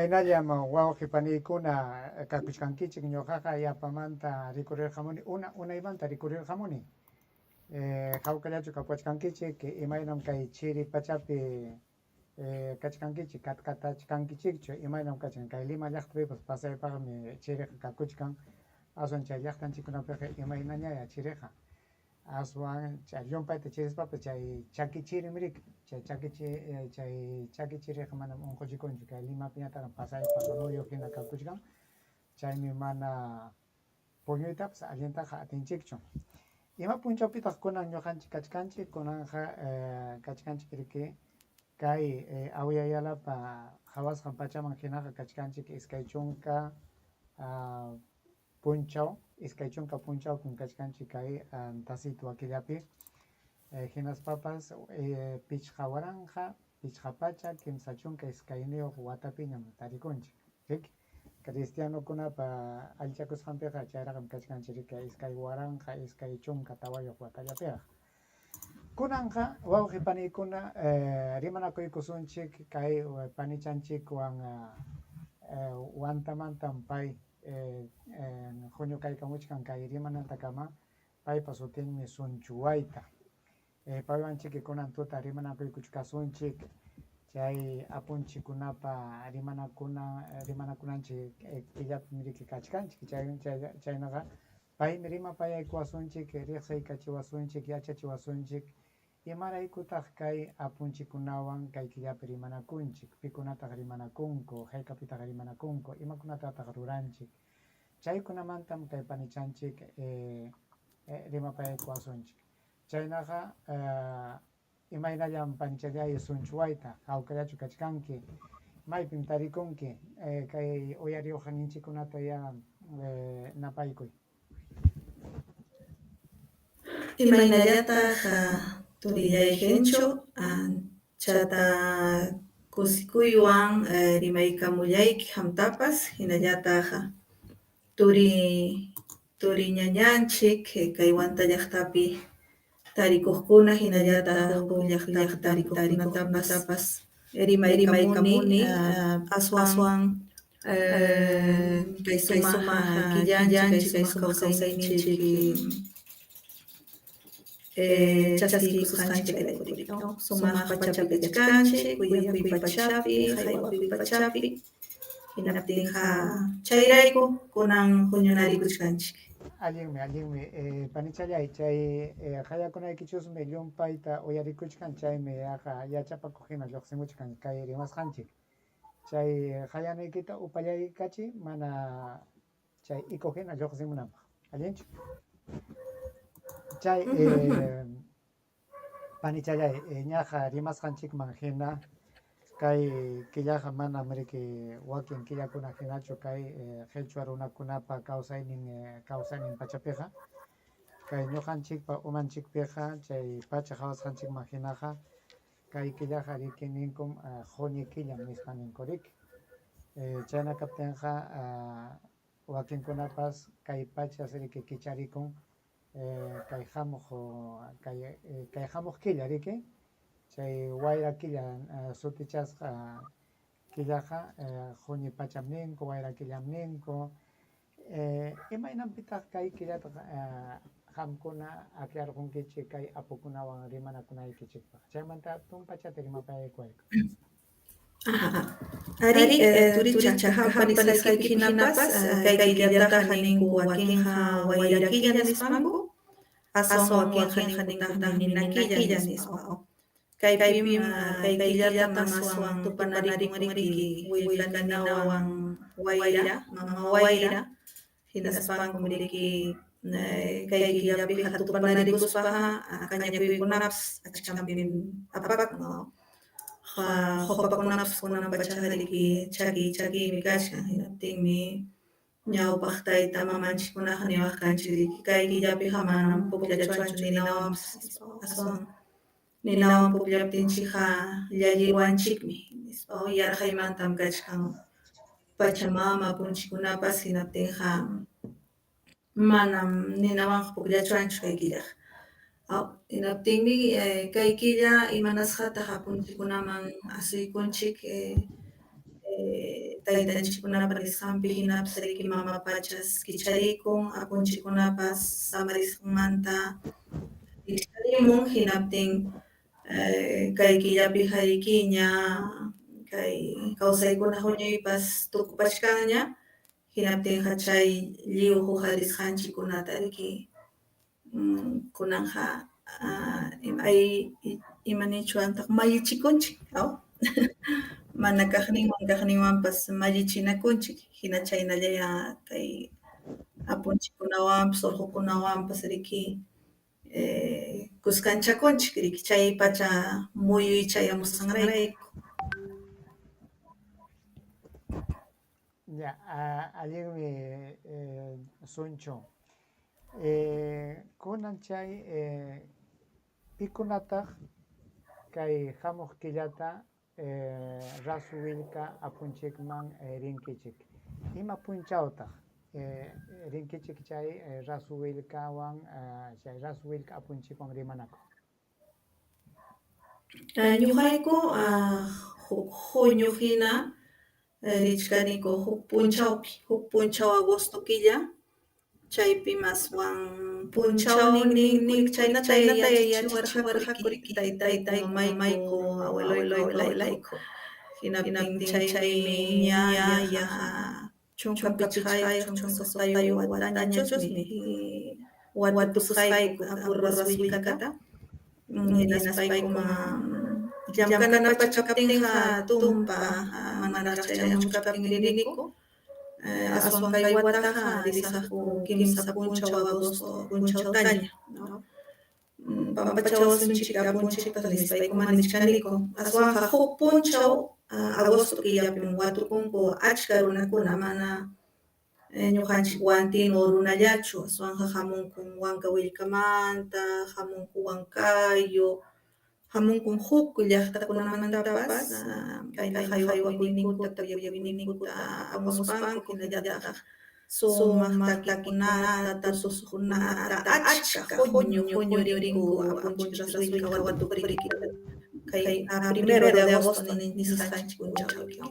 Imaynallam wawqi paniykuna kakuchkankichik, ñuqaqa yapamanta rikurirqamuni, una unaymanta rikurirqamuni. Hawkallachu kapuwachkankichik, imaynam kay chiri pachapi kachkankichik, katkatachkankichikchu, imaynam kachkan kay Lima llaqtapipas pasaypaqmi chiriqa kakuchkan, aswan chay llaqtanchikkunapiqa imaynañaya chiriqa. Aswan chay llumpayta chirispapas chay chaki chirim riki, chay chaki chay chaki chiriqa manam unquchikunchu, kay Limapiñataqmi pasaypaq nuyu hina kakuchkan, chaymi mana puñuytapas allintaqa atinchikchu. Ima punchawpitaq kunan ñuqanchik kachkanchik? Kunanqa kachkanchik riki kay Awya Yalapa qawasqan pachaman hinaqa kachkanchik 20 punchaw, 20 punchawpim kachkanchik kay tasitwa killapi, hinaspapas 5532 watapiñam tarikunchik, riki? Cristianokunapa allichakusqanpiqa chayraqmi kachkanchik riki 2024 watallapiraq. Kunanqa wawqi paniykuna rimanakuykusunchik kay panichanchikwan Huantamantam pay huñukaykamuchkan kay rimanantakama, paypa sutinmi Sunchuwayta. Paywanchiki kunan tuta rimanakuykuchkasunchik chay apunchikkunapa rimanakuna rimanakunanchik killapim riki kachkanchik, chay chaynaqa paymi rimapayaykuwasunchik, riqsiykachiwasunchik, yachachiwasunchik, imaraykutaq kay apunchikkunawan kay killapi rimanakunchik, pikunataq rimanakunku, haykapitaq rimanakunku, imakunatataq ruranchik. Chaykunamantam kay panichanchik rimapayaykuwasunchik. Chaynaqa imaynallam panichallay Sunchuwayta, hawkallachu kachkanki, maypim tarikunki, kay uyariwaqninchikkunata ya napaykuy. Imaynallataq turillay Gencho, anchata kusikuywan rimaykamullayki qamtapas, hinallataq turi turi ñañanchik kay Huanta llaqtapi tarikuqkuna, hinallataq huk llaqtapi tarikuqkunatapas rimaykamuni aswan kay sumaq killanchik, kay sumaq kawsayninchik chaskiykusqanchikrayku, sumaq pachapi kachkanchik, kuyakuy pachapi, haywakuy pachapi, hinaptinqa chayrayku kunan huñunarikuchkanchik. Allinmi, allinmi, panichallay, chay qayakunaykichusmi llumpayta uyarikuchkan, chaymi yaqa yachapakuq hina lluqsimuchkan kay rimasqanchik. Chay qayanaykita upallaykachiy mana chay eco hina lluqsimunanpaq. Allinchu? Chay panichallay, ñaqa rimasqanchikman hina kay killaqa manam riki wakin killakuna hinachu kay qhichwa runakunapa kawsaynin kawsaynin pachapiqa. Kay ñuqanchikpa umanchikpiqa chay pacha qawasqanchikman hinaqa kay killaqa riki ninkum quñi killam nispa ninku riki. Chayna kaptinqa wakinkunapas kay pachas riki kicharikun kay hamuq kay kay hamuq killa riki chay wayra killa sutichasqa killaqa quñi pacham ninku, wayra killam ninku. Imaynanpitaq kay killata qamkuna akllarqunkichik kay apukunawan rimanakunaykichikpaq? Chaymanta tumpachata rimapayaykuwayku. Arí, turicha, qampa nisqayki hinapas kay killataqa ninku wakinqa wayra killa nispanku, aswan wakinqa ninkutaqmi nina killa nispa. Kaypim kay killatam aswan tupanarikun riki willka ninawan wayra, mama wayra, hinaspankum riki kay killapiqa tupanarikuspaqa kañakuykunapas achkanpim apakun. Qupakunapas kunan pachaqa riki chakiy chakiymi kachkan, hinaptinmi ñawpaq tayta mamanchikkunaqa niwaq kanchik riki kay killapiqa manam pukllachwanchu ninawanpas nispa, aswan ninawan pukllaptinchikqa llalliwanchikmi nispa, yarqaymantam kachkan Pachamama apunchikkunapas, hinaptinqa manam ninawanqa pukllachwanchu kay killaqa. Hinaptinmi kay killa imanasqataq apunchikkunaman asuykunchik. Taytanchikkunapa nisqanpi hinapas riki mama pachas kicharikun, apunchikkunapas samarisqanmanta rikcharimun, hinaptin kay killapiqa riki ña kay kawsaykuna huñuypas tukupachkanña, hinaptinqa chay lliw huqarisqanchikkunata riki kunanqa ima nichwantaq mallichikunchik, aw? Mana kaqninwan kaqninwanpas mallichinakunchik, hina chaynallayá kay apunchikkunawanpas urqukunawanpas riki kuskanchakunchik riki chay pacha muyuy chayamusqanrayku. Ya, allinmi Sunchu. Kunan chay pikunataq kay hamuq killata Rasu Willka apunchikman rinkichik? Ima punchawtaq rinkichik chay Rasu Willkawan chay Rasu Willka apunchikwan rimanakuq? Ñuqayku huk huñu hina richkaniku huk punchawpi, huk punchaw agosto killa, chaypim aswan punchawnin chaynata yachachiwarqaku riki taytayku, mamayku, abueloyku, abuelayku, hinaptin chaymi ña yaqa 15, 16 watañachusmi watukusqayku Apu Rasu Willkata, hinaspaykum llamk'ana pacha kaptinqa tumpa manaraq chayamuchkaptin riniku, aswan kay wataqa risaqku 3 punchaw agosto punchawtaña, pampachawasunchik apunchikpas nispayku nichkaniku, aswanqa huk punchaw agosto killapim watukunku achka runakuna, mana ñuqanchik Huantino runallachu, aswanqa hamunku Huancavelikamanta, hamunku Huancayo, hamunkun huk llaqtakunamantapas kayna haywakuyninkuta, kuyakuyninkuta apamuspanku, hinallataq sumaq takikunata, tusuqkunata, achka huñu huñu rinku apunchik Rasu Willka watukuq riki kay 1 de agosto nisqanchik punchawpi.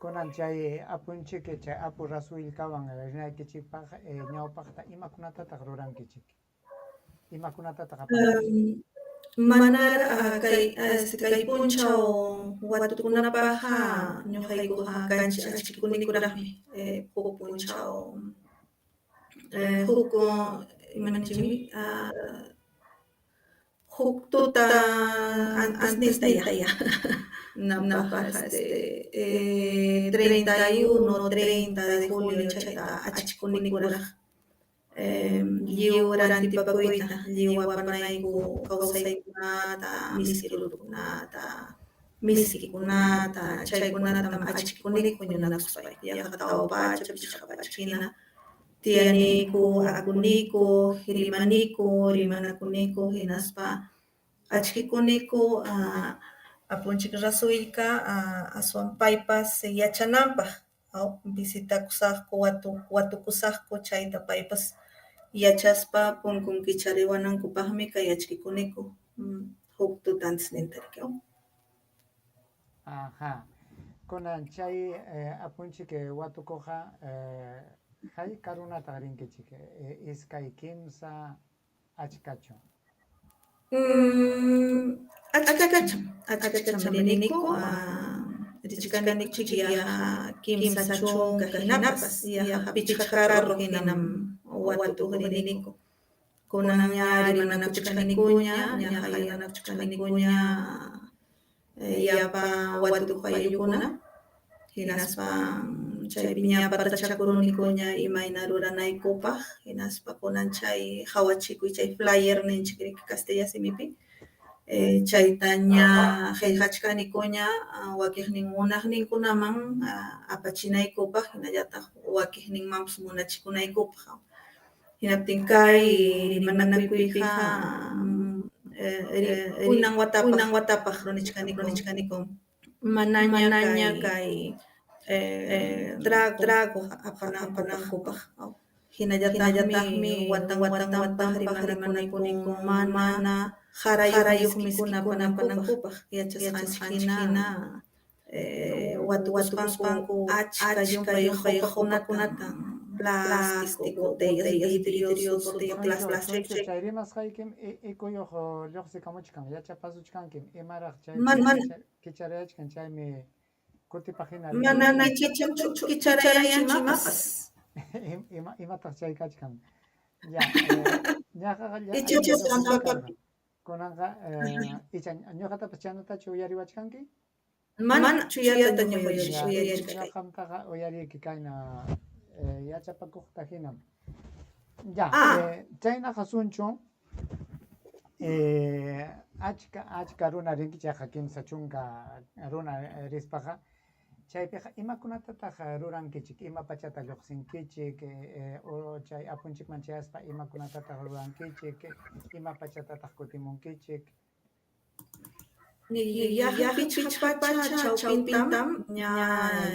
Kunan chay apunchik chay Apu Rasu Willkawan rinaykichikpaq ñawpaqta imakunatataq rurankichik? Imakunatataq apankichik? Manaraq kay punchaw watukunapaqqa ñuqaykuqa kanchik achkikunikuraqmi huk punchaw huk imananchikmi huk tuta antesnintaya napaq 31, 30 de julio chayta achkikunikuraq lliw rantipakuyta, lliw apanayku kawsaykunata, miski rurukunata, miskikunata, chaykunatam achkikuniku huñunakuspayku, yaqa 4 pacha, 5 pacha hina tiyaniku, akuniku, rimaniku, rimanakuniku, hinaspa achkikuniku apunchik Rasu Willka aswan paypas yachananpaq, visitakusaqku, watukusaqku, chayta paypas yachaspa punkun kichariwanankupaqmi kay achkikuniku huk tuta antesninta riki. Ajá. Kunan chay apunchik watukuqqa hayka runataq rinkichik? 2, 3, achkachu? Achkacham riniku, richkanikuchik yaqa 30 hinapas, yaqa 5 carro hinam watukuq riniku. Kunan ña rimanakuchkanikuña, ña hayanakuchkanikuña yapa watukuq ayllukuna, hinaspa chaypi ña patachakurunikuña imayna ruranaykupaq, hinaspa kunan chay hawachikuy chay flyer ninchik riki kastilla simipi, chayta ña qillqachkanikuña wakiqnin munaqninkunaman apachinaykupaq, hinallataq wakiqninmanpas munachikunaykupaq. Hinaptin kay rimanakuypiqa kunan watapaq runichkaniku manaña kay trago apanankupaq. Hinallataqmi watan watanpaq rimanakuniku mana harayuq miskikuna apanankupaq, yachasqanchik hina Watukuspanku achka llumpay qopakunata, plástico, botellas, vidrios, botellas Sunchu, plástico, Sunchu, chay chay rimasqaykim ikuyuq lluqsikamuchkan, yachapasuchkankim, imaraq chaypi mana kicharayachkan, chaymi kutipaq hina mana rimarichkan. kicharayanchu imapas. Imataq chay kachkan? Ya, ñaqaqa Ichapas allinta lluqsichkarqa. Kunanqa icha ñuqatapas chaynatachu uyariwachkanki? Mana chuyata ñuqa Ya, uyarichkay. ñuqamtaqa uyariyki kayna yachapakuqta hinam. Ya, chaynaqa Sunchu, achka achka runa rinkichikqa 30 runa rispaqa, chaypiqa imakunatataq rurankichik? Ima pachata lluqsinkichik? O chay apunchikman chayaspa imakunatataq rurankichik? Ima pachatataq kutimunkichik? Yaqa 5 pacha chawpintam ña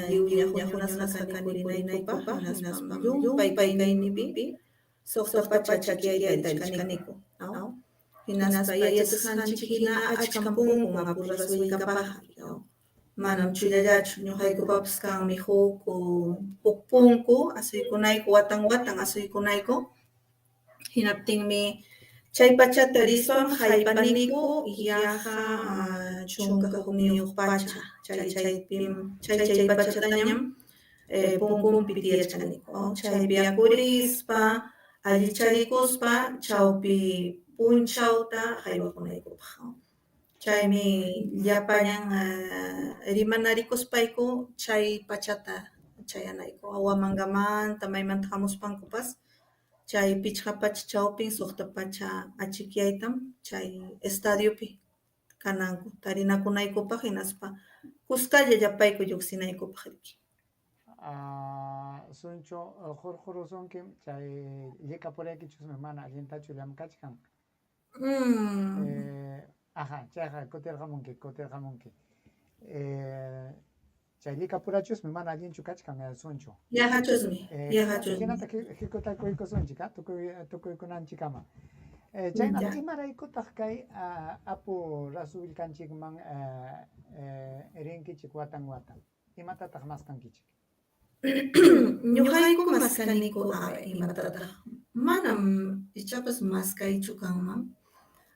lliwña huñunasqa kaniku rinaykupaq, hinaspam llumpay kayninpi 6 pacha achikyayta richkaniku. Hinaspa yachasqanchik hina achkam punkun Apu Rasuwillkapaqqa, manam chullallachu, ñuqaykupapas kanmi huk punku asuykunayku, watan watan asuykunayku, hinaptinmi chay pachata rispam haypaniku yaqa 11 pacha, chay chaypim chay chay pachatañam punkunpi tiyachkaniku, chaypi akurispa allicharikuspa chawpi punchawta haywakunaykupaq. Chaymi llapallan rimanarikuspayku chay pachata chayanayku, Huamangamanta maymanta hamuspankupas chay 5 pacha chawpin 6 pacha achikyaytam chay estadiopi kananku tarinakunaykupaq hinaspa kuskalla llapayku lluqsinaykupaq riki. Sunchu, hurqurusunkim chay llikapuraykichusmi mana allintachu llamkachkan. Aja, chayqa kutirqamunki, kutirqamunki. Chay llikapurachusmi mana allinchu kachkan, Sunchu. Yaqachusmi, yaqachusmi. Hinata hikutakuykusunchik, tukuykunanchikkama. Chaynaqa, imaraykutaq kay Apu Rasuwillkanchikman rinkichik watan watan? Imatataq maskankichik? Ñuqayku maskaniku imatataq, manam ichapas maskaychu kanman,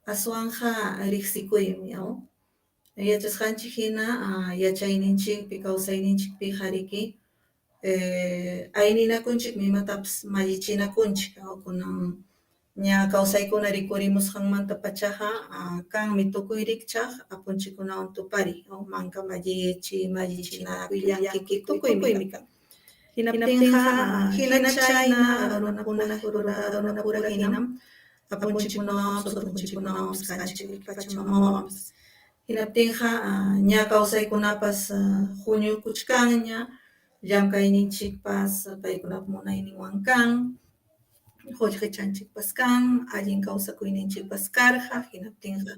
aswanqa riqsikuymi, yachasqanchik hina yachayninchikpi kawsayninchikpiqa riki ayninakunchikmi imatapas mallichinakunchik, kunan ña kawsaykuna rikurimusqanmanta pachaqa kanmi tukuy rikchaq apunchikkunawan tupariy, manka mallichi, mallichinakuy, llankikuy, tukuymi kan. Hinaptinqa hina chayna runapura hinam apunchikkunawanpas urqunchikkunawanpas kanchik Pachamamawanpas. Hinaptinqa ña kawsaykunapas huñukuchkanña, llamkayninchikpas paykunap munayninwan kan, qullqichanchikpas kan, allin kawsakuyninchikpas karqa, hinaptinqa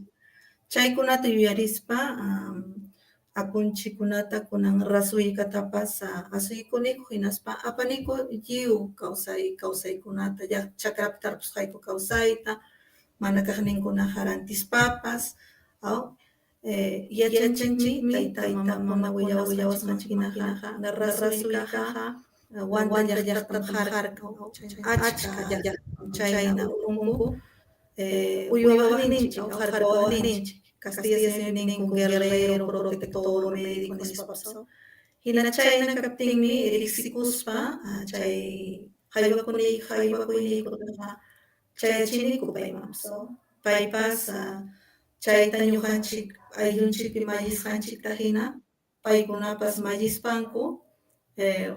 chaykunata yuyarispa apunchikkunata kunan Rasuwillkatapas asuykuniku hinaspa apaniku lliw kawsaykunata, chakrapi tarpusqayku kawsayta, mana kaqninkunaqa rantispapas, yachanchikmi tayta mamakuna willawasqanchikman hinaqa Rasuwillkaqa Huanta llaqtatam hark'an, achka chayna urqunku uywawaqninchik, hark'awaqninchik, castilla simipi ninku guerrero, protector, médico nispapas. Hina chayna kaptinmi riqsikuspa chay haywakuyniykunataqa chayachiniku paymanpas, paypas chayta ñuqanchik ayllunchikpi mallisqanchikta hina paykunapas mallispanku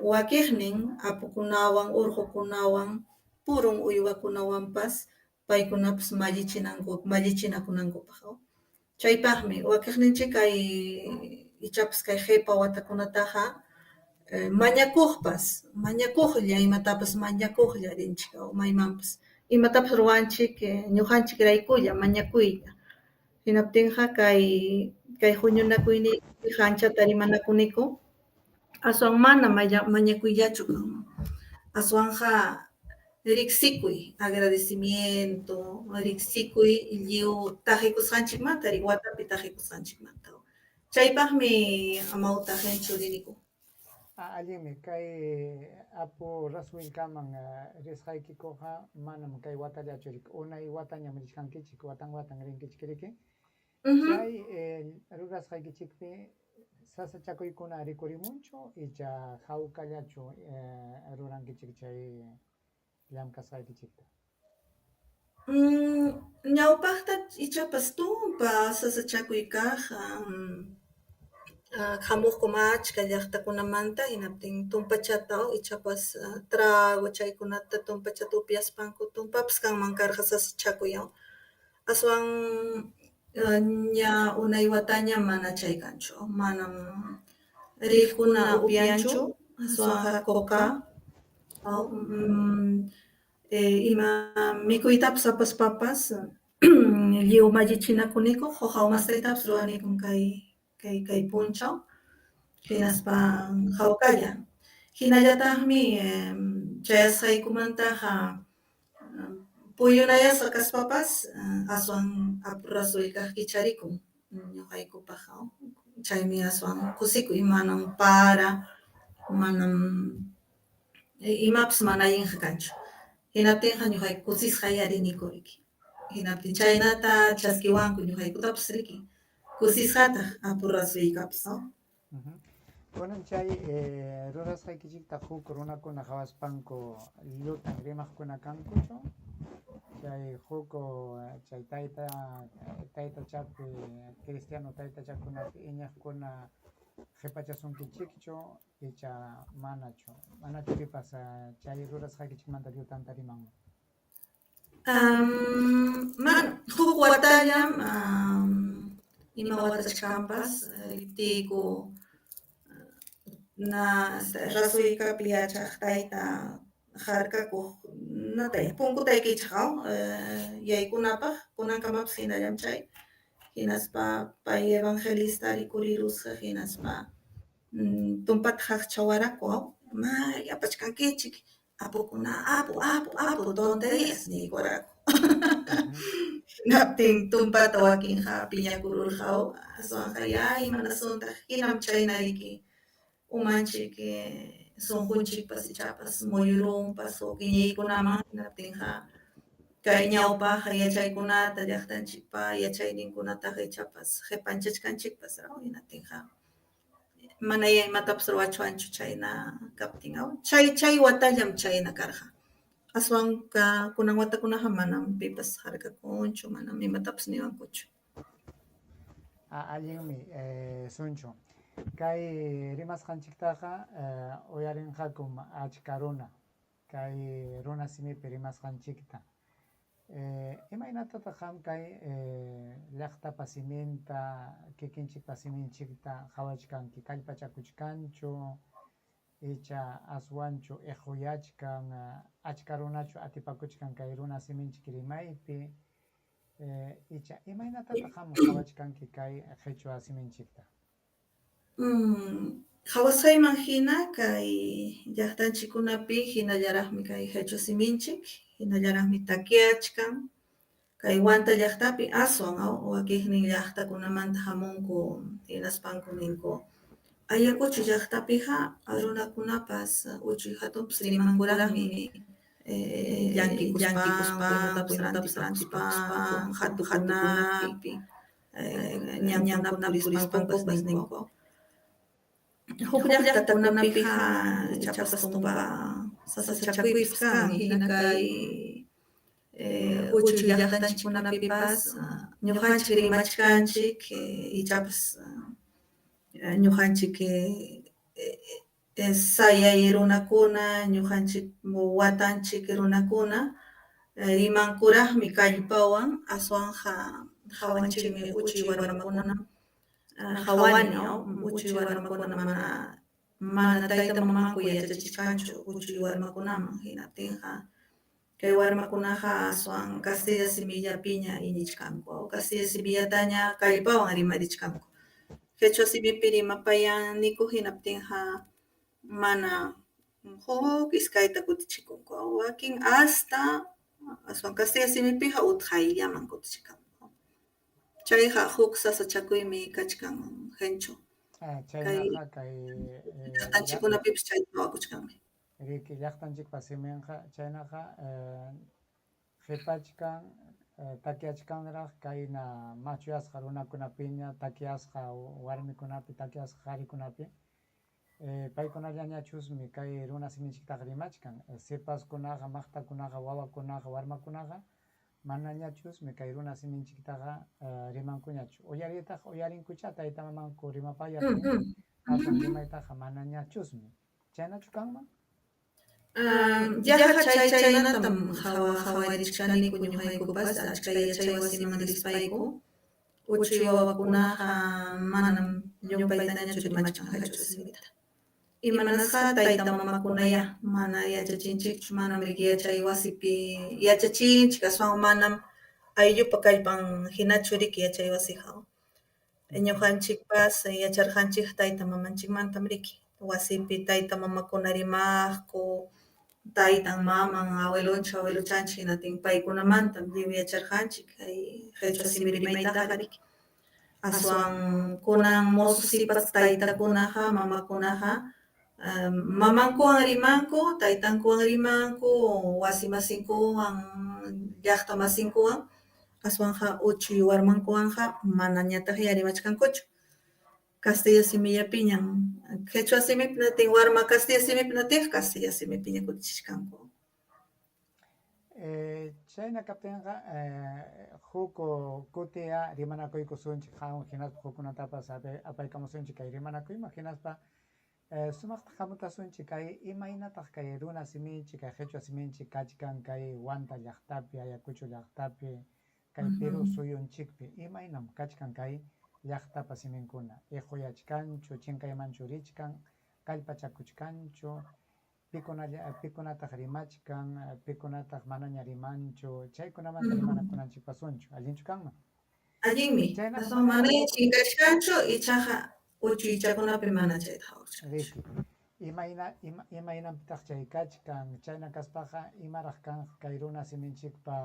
wakiqnin apukunawan, urqukunawan, purun uywakunawanpas paykunapas mallichinakunankupaq. Chaypaqmi wakiqninchik kay ichapas kay qipa watakunataqa mañakuqpas, mañakuqlla imatapas mañakuqlla rinchik maymanpas, imatapas ruwanchik ñuqanchikraykulla mañakuylla. Hinaptinqa kay huñunakuyniypiqa anchata rimanakuniku, aswan mana mañakuyllachu kanman, aswanqa riqsikuy, agradecimiento, riqsikuy lliw taqikusqanchikmanta, watapi taqikusqanchikmanta. Chaypaqmi amawtaq Encho riniku. Allinmi, kay Apu Rasuwillkaman risqaykikuqa manam kay watallachu riki, unay watañam richkankichik, watan watan rinkichik riki. Chay rurasqaykichikpi sasachakuykuna rikurimunchu icha hawkallachu rurankichik chay llamkasqaykichikta? Ñawpaqta ichapas tumpa sasachakuy kaq, hamuqkum achka llaqtakunamanta hinaptin tumpachata ichapas trago chaykunata tumpachata upyaspanku tumpapas kanman karqa sasachakuy aswan ña unay wataña mana chay kanchu, manam riqkuna upyanchu, aswanqa coca ima mikuytapas apaspapas lliw mallichinakuniku, quqa mastaytapas ruwanikum kay punchaw, hinaspa hawkalla. Hinallataqmi chayasqaykumantaqa puyunayasqa kaspapas aswan Apu Rasuwillkaq kicharikun ñuqaykupaq, chaymi aswan kusikuy, manam para, manam imapas mana allinqa kanchu. Hinaptinqa ñuqayku kusisqaya riniku riki. Hinaptin chaynata chaskiwanku ñuqaykutapas riki. Kusisqataq Apu Rasuwillkapas. Kunan chay rurasqaykichikta huk runakuna qhawaspanku llutan rimaqkuna kankuchu? Chay huk chay taytachapi cristiano taytachakunapi iñiqkuna qhipachasunkichikchu icha manachu? Manachu pipas chay rurasqaykichikmanta llutanta rimanman? Huk watallam ima watachkanpas riptiyku na Rasuwillkapi yachaq tayta harkakuq natay punkutay kichaq yaykunapaq, kunankamapas hinallam chay, hinaspa pay evangelista rikurirusqa hinaspa tumpata qaqchawaraku may apachkankichik apukuna apu apu apu tonterías niykuwaraku. Hinaptin tumpata wakinqa piñakururqa aswanqa ya imanasuntaq hinam chayna riki umanchik sunqunchikpas ichapas muyurunpas huk iñiykunaman, hinaptinqa kay ñawpaq yachaykunata llaqtanchikpa yachayninkunataqa ichapas qipanchachkanchikpas, hinaptinqa manaya imatapas ruwachwanchu chayna kaptin, chay watallam chayna karqa. Aswan kunan watakunaqa manam pipas harkakunchu, manam imatapas niwankuchu. Allinmi, Sunchu. Kay rimasqanchiktaqa uyarinqakum achka runa, kay runa simipi rimasqanchikta. Imaynatataq qam kay llaqtapa siminta, kikinchikpa siminchikta qhawachkanki? Kallpachakuchkanchu icha aswanchu iquyachkan, achka runachu atipakuchkan kay runa siminchik rimaypi? Icha imaynatataq qam qhawachkanki kay qhichwa siminchikta? Qhawasqayman hina kay llaqtanchikkunapi hinallaraqmi kay qhichwa siminchik, hinallaraqmi takyachkan, kay Huanta llaqtapi aswan wakiqnin llaqtakunamanta hamunku hinaspanku ninku Ayacucho llaqtapiqa runakunapas uchuy hatunpas rimankuraqmi llankikuspa, imatapas rantipakuspa, hatukunapi, ñankunapi purispankupas ninku. Huk llaqtakunapiqa ichapas tumpa sasachakuypas kan, hina kay uchuy llaqtanchikkunapipas ñuqanchik rimachkanchik ichapas ñuqanchik sayay runakuna, ñuqanchik watanchik runakuna rimankuraqmi kallpawan, aswanqa hawanchikmi uchuy warmakuna, hawani uchuy warmakuna mana tayta mamanku yachachichkanchu uchuy warmakunaman, hinaptinqa kay warmakunaqa aswan castilla simillapiña iñichkanku, castilla simillataña kallpawan rimarichkanku. Qhichwa simipi rimapayaniku hinaptinqa mana huk iskayta kutichikunku, wakin hasta aswan castilla simipiqa utqayllaman kutichikanku. Chayqa huk sasachakuymi kachkan Gencho. Ah, Kay chaynaqa kay llaqtanchikkunapipas chayta ruwakuchkanmi. Riki llaqtanchikpa siminqa chaynaqa qipachkan takyachkanraq kayna machuyasqa runakunapiña, takyasqa warmikunapi, takyasqa qarikunapi. Paykunallañachusmi kay runa siminchiktaqa rimachkan. Sipaskunaqa, maqtakunaqa, wawakunaqa, warmakunaqa manañachusmi kay runa siminchiktaqa rimankuñachu. Uyariytaqa uyarinkuchá tayta mamanku rimapayaptin, aswan rimaytaqa manañachusmi. Chaynachu kanman? Yaqa chay chaynatam qhawarichkaniku ñuqaykupas achka yachay wasiman rispayku, uchuy wawakunaqa manam llumpaytañachu rimachkan qhichwa simita. Imanasqa tayta mamakunaya mana yachachinchikchu, manam riki yachay wasipi yachachinchik, aswan manam ayllupa kallpan hinachu riki yachay wasiqa. Ñuqanchikpas yacharqanchik tayta mamanchikmantam riki, wasipi tayta mamakuna rimaqku, taytan, maman, abuelonchik, abuelochanchik hinatin paykunamantam lliw yacharqanchik kay qhichwa simi rimaytaqa riki. Aswan kunan mozo sipas taytakunaqa, mamakunaqa mamankuwan rimanku, taytankuwan rimanku, wasimasinkuwan, llaqtamasinkuwan, aswanqa uchuy warmankuwanqa manañataqya rimachkankuchu. Castilla simillapiñam, qhichwa simipi natin warma castilla simipi natinqa castilla simipiña kutichichkanku. Chayna kaptinqa huk kutiya rimanakuykusunchik qanwan hinaspa hukkunatapas apaykamusunchik kay rimanakuyman hinaspa sumaqta hamutasunchik kay imaynataq kay runa siminchik, kay qhichwa siminchik kachkan kay Huanta llaqtapi, Ayacucho llaqtapi, kay Perú suyunchikpi, imaynam kachkan kay llaqtapa siminkuna, iquyachkanchu, chinkaymanchu richkan, kallpachakuchkanchu, pikunataq rimachkan, pikunataq manaña rimanchu, chaykunamanta rimanakunanchikpasunchu, allinchu kanman? Allinmi, aswan manaya chinkachkanchu, ichaqa uchuychakunapi mana chayta qhawachkanchu. Imaynanpitaq chay kachkan, chayna kaspaqa imaraq kanqa kay runa siminchikpa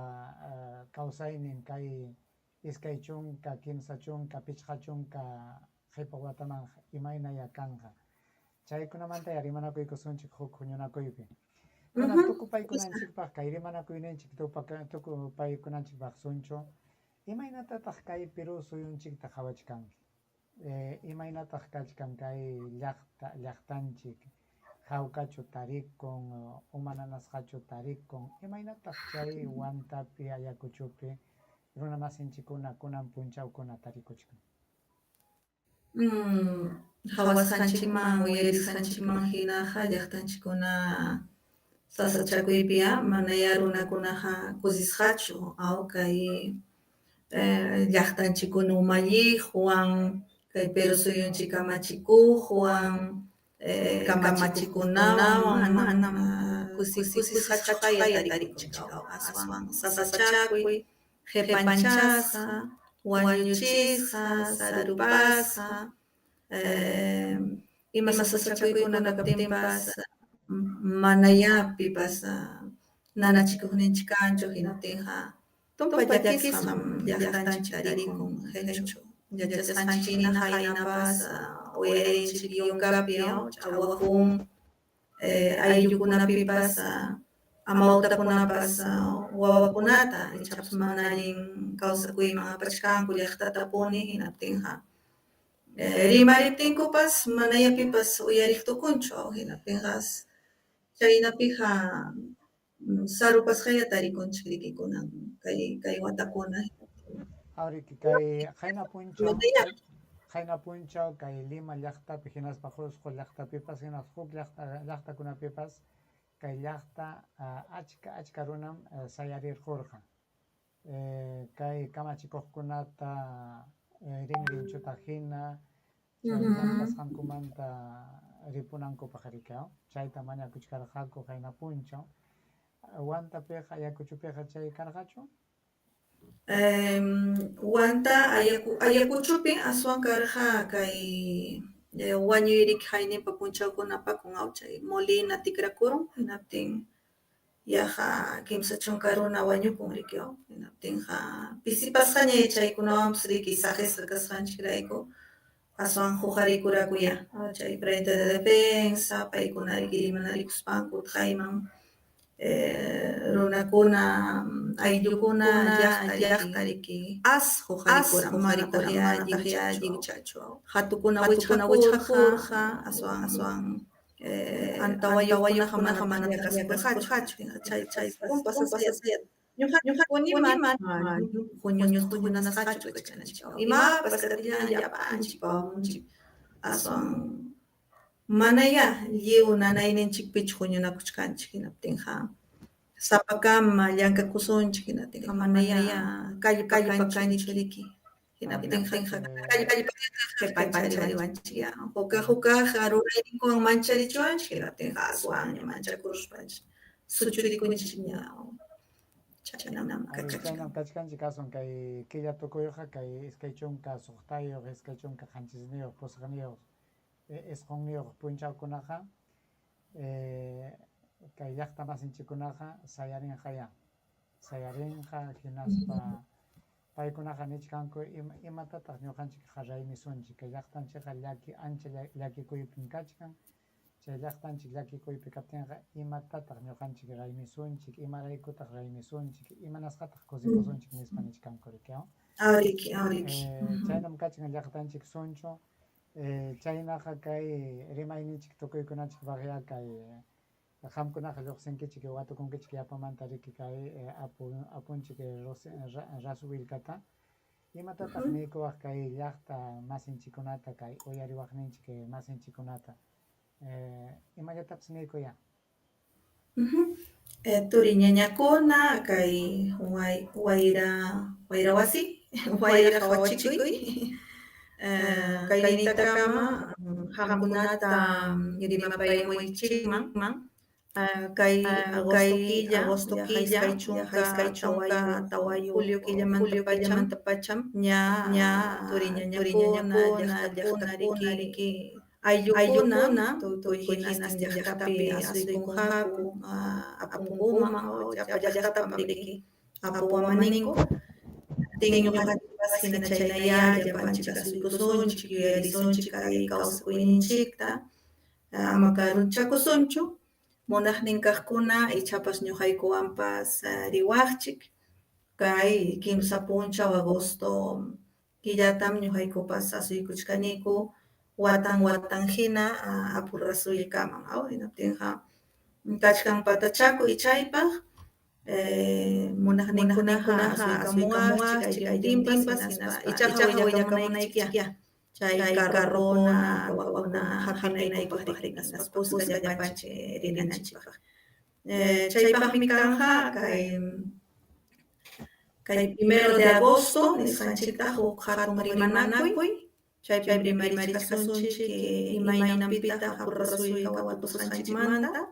kawsaynin kay 20, 30, 50 qhipa watamanqa imaynaya kanqa. Chaykunamantaya rimanakuykusunchik huk huñunakuypi. Kunan tukupaykunanchikpaq kay rimanakuyninchik tukupaykunanchikpaq sunchu, imaynatataq kay Perú suyunchikta qhawachkanki? Imaynataq kachkan kay llaqta llaqtanchik? Hawkachu tarikun, uma nanasqachu tarikun? Imaynataq chay Huantapi, Ayacuchopi runamasinchikkuna kunan punchawkuna tarikuchkan? Qhawasqanchikman, uyarisqanchikman hinaqa llaqtanchikkuna sasachakuypiya manaya runakunaqa kusisqachu aw kay llaqtanchikkuna umalliqwan, kay Perú suyunchik kamachikuqwan, kamachikunawan manam kusisqachu tarikunchik, aswan sasachakuy, qhipanchasqa, wañuchisqa, sarupasqa, ima sasachakuykuna kaptinpas manaya pipas nanachikuqninchik kanchu, hinaptinqa tumpa llakisqam llaqtanchik tarikun qhichwa. Yachasqanchik hina qaynapas uyarinchik yunkapi ch'awakun ayllukunapipas amawtakunapas wawakunata ichapas mana allin kawsakuyman apachkanku llaqtatapuni, hinaptinqa rimariptinkupas manaya pipas uyariq tukunchu, hinaptinqa chaynapiqa sarupasqaya tarikunchik riki kunan kay watakuna. Awriki kay qayna punchaw kay Lima llaqtapi hinaspa Qusqu llaqtapipas hinaspa huk llaqtakunapipas kay llaqta achka runam sayarirqurqa. Kay kamachikuqkunata rinrinchuta hina chay llamk'asqankumanta ripunankupaq riki, chayta mañakuchkarqaku qayna punchaw. Huantapiqa, Ayacuchopiqa chay karqachu? Huanta Ayacuchopi aswan karqa kay wañuy riki hayninpa punchawkuna apakun chay Molina tikrakurun, hinaptin yaqa 30 runa wañukun riki, hinaptinqa pisipasqaña chaykunawanpas riki saqisqa kasqanchikrayku. Aswan huqarikurakuyá chay Frente de Defensa, paykuna riki rimanarikuspanku utqayman runakuna, ayllukuna, llaqta llaqta riki as huqarikura, manataqyá lliwchachu. Hatukuna wichqakurqa, aswan aswan antawayuqkunaqa manataq kasukurqachu. Chay chay ñuqa mana huñunasqachu kachkanchik. Imapas kaptillan llapanchik pawamunchik. Aswan manayá lliw nanayninchikpichu huñunakuchkanchik, hinaptinqa sapakama llank'akusunchik, hinaptinqa manayá kallpa kanchu riki. Hinaptinqa qhipanchariwanchik ya. Hukaq hukaq rurayninkuwan mancharichiwanchik, hinaptinqa aswanña manchakuruspanchik suchurikunchikña. Chaynam kachkan. Chaynam kachkanchik aswan kay killa tukuyqa kay 26, 27, 8, 9 punchawkunaqa kay llaqta masinchikkunaqa sayarinqayá. Sayarinqa hinaspa paykunaqa nichkanku imatataq ñuqanchikqa raymisunchik, kay llaqtanchikqa llaki ancha llakikuypim kachkan, chay llaqtanchik llakikuypi kaptinqa imatataq ñuqanchik raymisunchik, imaraykutaq raymisunchik, imanasqataq kusikusunchik nispa nichkanku riki. Awriki, awriki. Chaynam kachkan llaqtanchik Sunchu. Chaynaqa kay rimayninchik tukuykunanchikpaqyá kay qamkunaqa lluqsinkichik watukunkichik yapamanta riki kay apunchik Rasu Willkata. Imatataq niykuwaq kay llaqta masinchikkunata, kay uyariwaqninchik masinchikkunata? Imallatapas niykuyá. Turi ñañakuna, kay wayra wayra wasi, wayra qawachikuy. Kaynintakama qamkunata rimapayamuykichikman kay agosto killa, 24 julio killamanta pacham ña ña turi ñañakuna, llaqtakuna riki ayllukuna tukuy hinastin llaqtapi asuykunqaku apunkuman llapa llaqtapam riki apu wamaninku. Ñuqanchikpas hina chaynayá llapanchik asuykusunchik, yuyarisunchik kay kawsakuyninchikta, ama karunchakusunchu. Munaqnin kaqkuna ichapas ñuqaykuwanpas riwaqchik kay 3 punchaw agosto killatam ñuqaykupas asuykuchkaniku watan watan hina Apu Rasu Willkaman, aw hinaptinqa kachkan patachakuy chaypaq munaqninkunaqa asuykamuwaqchik aylluntinpas, hinaspa ichaqa willakamunaykiya chay carrokuna wawakuna hapinaykupaq hinaspa kuska llapanchik rinanchikpaq. Chaypaqmi kanja kay kay 1 de agosto nisqanchiktaq huk hatun rimanakuy, chaypim rimarichkasunchik imaynanpitaq Apu Rasu Willka watukusqanchikmanta,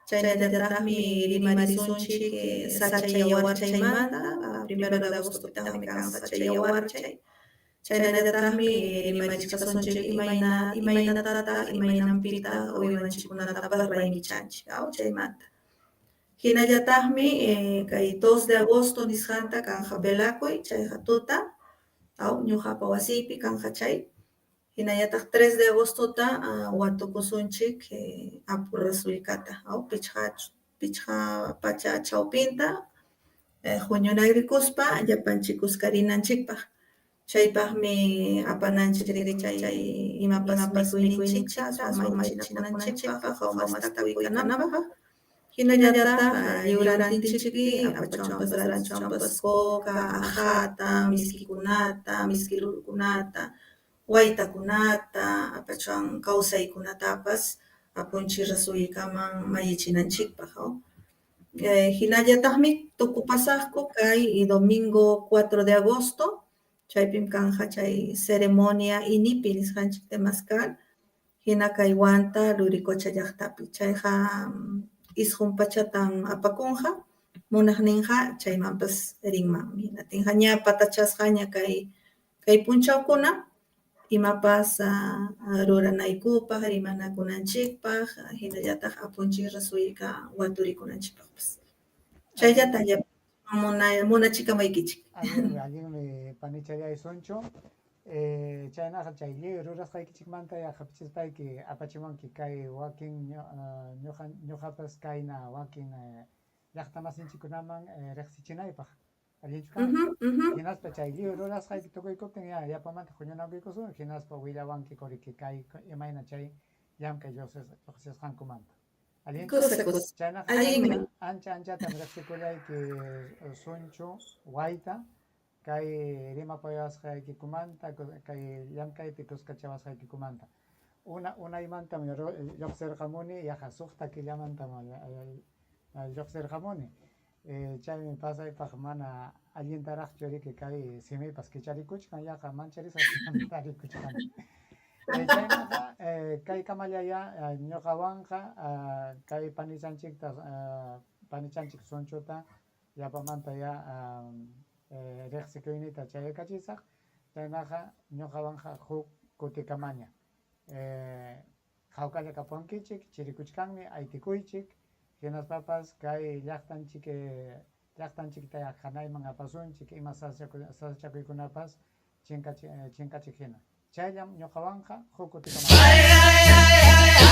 chaynallataqmi rimarisunchik sacha yawarchaymanta, 1 de agostopitaqmi kan sacha yawarchay, chaynallataqmi rimarichkasunchik imaynatataq imaynanpitaq uywanchikkunatapas raymichanchik, aw chaymanta. Hinallataqmi kay 2 de agosto nisqanta kanja velakuy, chayqa tuta, aw ñuqapa wasiypi kanja chay. Hinallataq 3 de agostota watukusunchik Apu Rasu Willkata, aw pichqa pacha chawpinta huñunarikuspa llapanchik kuska rinanchikpaq. Chaypaqmi apananchik chay imapas mikuyninchikta aswan machinakunanchikpaq, hawa kananpaq. Hinallataq lliwrantinchikpi apachwanpas rantichwanpas coca, aqhata, miskikunata, miski rurukunata, waytakunata, apachwan kawsaykunatapas apunchik Rasu Willkaman mallichinanchikpaq. Hinallataqmi tukupasaqku kay domingo 4 de agosto, chaypim kanja chay ceremonia inipi nisqanchik temazcal, hina kay Huanta Luricocha llaqtapi. Chayqa 9 pachatan apakunqa, munaqninqa chaymanpas rinmanmi. Hinatinqa ña patachasqaña kay punchawkuna imapas ruranaykupaq, rimanakunanchikpaq, hinallataq apunchik Rasu Willka waturikunanchikpaqpas. Chayllata munachikamaykichik. Allinmi, allinmi, panichallay Sunchu. Chaynaqa chay lliw rurasqaykichikmanta ya hapichispayki apachimunki kay wakin ñuqa ñuqapas kayna wakin llaqtamasinchikkunaman riqsichinaypaq. Allinchu kanman? Hinaspa chay lliw rurasqayki tukuykuptin ya yapamanta huñunakuykusun hinaspa willawanki quriki kay imayna chay llamk'ay lluqsisqankumanta. Allinchu? Kusa kusa. Chaynaqa Allinmi. ancha anchatam riqsikullayki Sunchu Wayta kay rimapayasqaykikumanta, kay llamk'aypi kuskachawasqaykikumanta. Una unaymantam lluqsirqamuni, yaqa suqta killamantam lluqsirqamuni. Chaymi pasaypaq mana allintaraqchu riki kay simipas kicharikuchkan, yaqa mancharisqa tarikuchkani. Chaynaqa kaykamallayá ñuqawanqa kay panichanchikta panichanchik Sunchuta yapamanta ya riqsikuyniyta chayaykachisaq, chaynaqa ñuqawanqa huk kutikamaña. Hawkalla kapuwankichik, chirikuchkanmi, aytikuychik, hinaspapas kay llaqtanchik llaqtanchiktaya hanayman apasunchik ima sasachakuykunapas chinkachik hina. Chayllam ñuqawanqa huk kutikamaña.